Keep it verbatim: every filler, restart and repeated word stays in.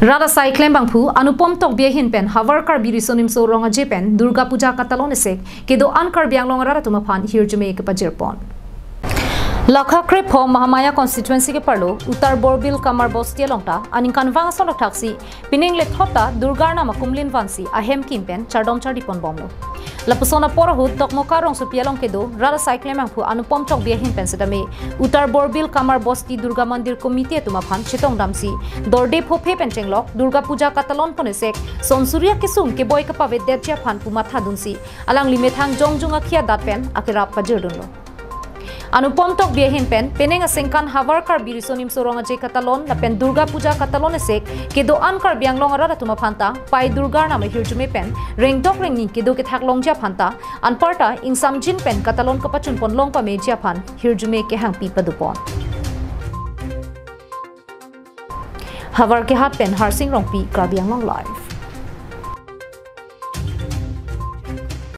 Rat asai klembangphu Anupom Tokbi ahin pen havar Karbi Riso Nimso Rong Aje pen Durga Puja katalon esek kedo-an Karbi Anglong arat atum aphan hirjume kepajirpon. Lakha krepho Mahamaya constituency keparlo Uttar Borbil Kamar Bosti along ta aningkanvang ason thaksi pining lethot ta Durga arnam akumlin vansi ahem kim pen chardom chardipon bomlo. Lapuson apor ahut Dokmoka rongsopi along kedo rat asai klembangphu Anupom Tokbi ahin pen setame Uttar Borbil Kamar Bosti Durga Mandir Committee atum aphan chetong damsi dorde phophe pen chenglok Durga Puja katalon pon esek son suri akesung keboi kapavedetji aphan pu mathadunsi alangli methang jongjung akhia dat pen akerap pajirdunlo. Anupom Tokbi ahin pen pining aningkan havar Karbi Riso Nimso Rong Aje katalon lapen Durga Puja katalon esek kedo-an Karbi Anglong arat atum aphan ta Pai Durga arnam ahirjume pen rengdok rengni kedo kethak longji aphan ta anparta ingsamjin pen katalon kapachunpon long pameji aphan hirjume kehangpi padopon. Havarkehat pen Harsing Rongpi, Karbi Anglong Live.